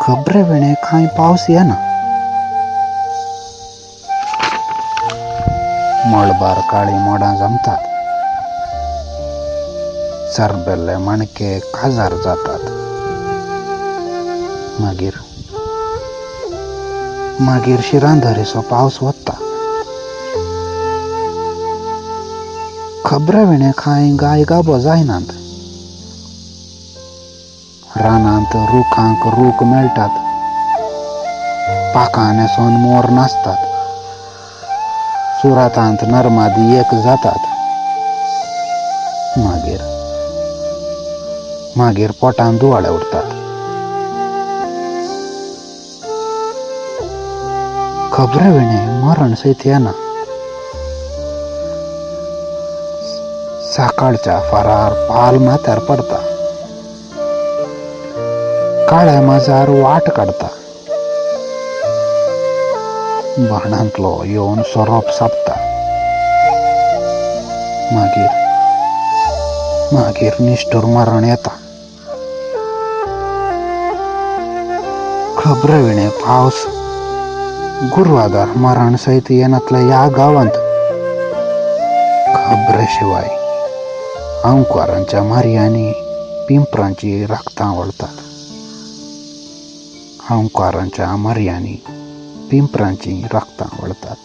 खबरे विणे कांय पावस येना. मळबार काळीं मोडां जमतात. चरबेल्ले माणके काजार जातात. मागीर मागीर शिरांधरेचो पावस वता. खबरे विणे कांय गाय गाबो जायनात. रानांत रुखांक रूख मेळटात. पाखां न्हेसोन मोर नाचतात. सुरातांत नर्मादी एक जातात. मागीर मागीर पोटांत दुवाळे उरतात. खबरे विणे मरण सयत येना. सकाळच्या फारार पाल माथ्यार पडता. काळ्या माजार वाट काडता. बाणांतलो येवन सोरोप सापता. मागीर मागीर निश्ठूर मरण येता. खबरे विणे पावस गुरवादार मरण सयत येनातल्या ह्या गांवांत खबरे शिवाय आंकवारांच्या मारयांनी पिंपरांची रक्तां वळतात. आंकवारांच्या मारयांनी पिंपरांची रक्तां वळतात.